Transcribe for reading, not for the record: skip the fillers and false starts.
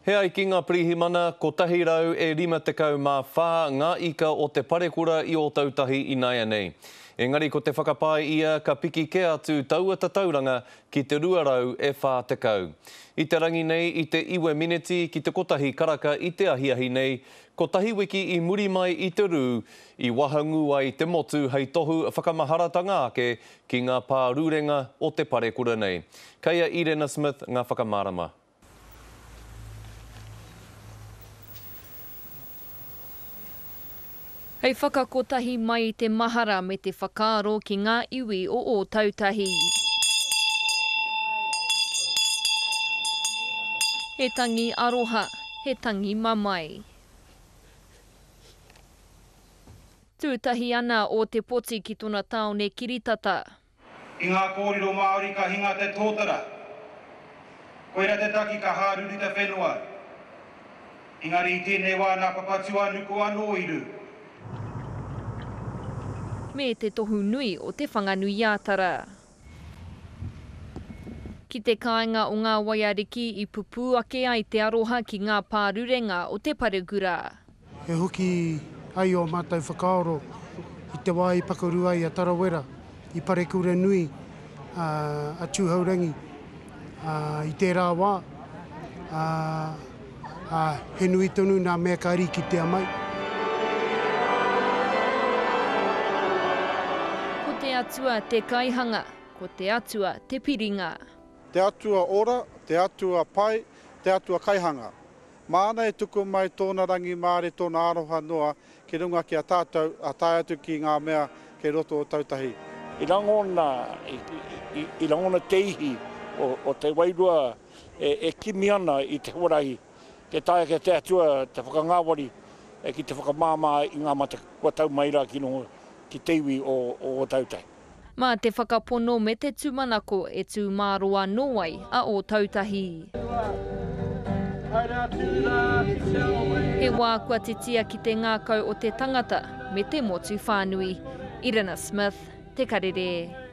He ai ki ngā pirihimana, 154 ngā ika o te parekura i Ōtautahi inaianei. Engari ko te whakapae ia ka piki kē atu taua tatauranga ki te 240. I te rangi nei i te iwe mineti ki te kotahi karaka i te ahiahi nei, kotahi wiki i muri mai i te rū, i wahangū ai te motu hei tohu whakamaharatanga ake ki ngā pārurenga o te parekura nei. Kei a Irena Smith ngā whakamārama. Hei whakakotahi mai i te mahara me te whakaaro ki ngā iwi o Ōtautahi. He tangi aroha, he tangi mamae. Tūtahi ana Ōtepoti ki tona tāone kiritata. I ngā kōrero Māori ka hinga te tōtara. Koira te taki ka hāruru te whenua. Engari i tēnei wā nā Papatūānuku anō i rū. Me te tohu nui o Te Whanganui-ā-Tara. Ki te kāinga o ngā waiariki i pupū ake ai te aroha ki ngā pārurenga o te parekura. E hoki ai ō mātou whakaaro i te wā i pakaru ai a Tarawera i parekura nui a Tūhourangi i tērā wā, ā, he nui tonu nā mea ka rīkitea mai. Ko te Atua te kaihanga, ko te Atua te piringa. Te Atua ora, te Atua pai, te Atua kaihanga. Māna e tuku mai tōna rangimārie, tōna aroha noa ki runga ki a tātou, ā, tae atu ki ngā mea kei roto o Tautahi. I rangona, i rangona te ihi o te wairua e kimi ana i te huarahi kia taea ki te Atua te whakangāwari ki te whakamāmā i ngā mate kua tau mai rā ki runga ki te iwi o Ōtautahi. Mā te whakapono me te tūmanako e tū māro anō ai a Ōtautahi. He wā kua titia ki te ngākau o te tangata me te motu whānui. Irina Smith, Te Karere.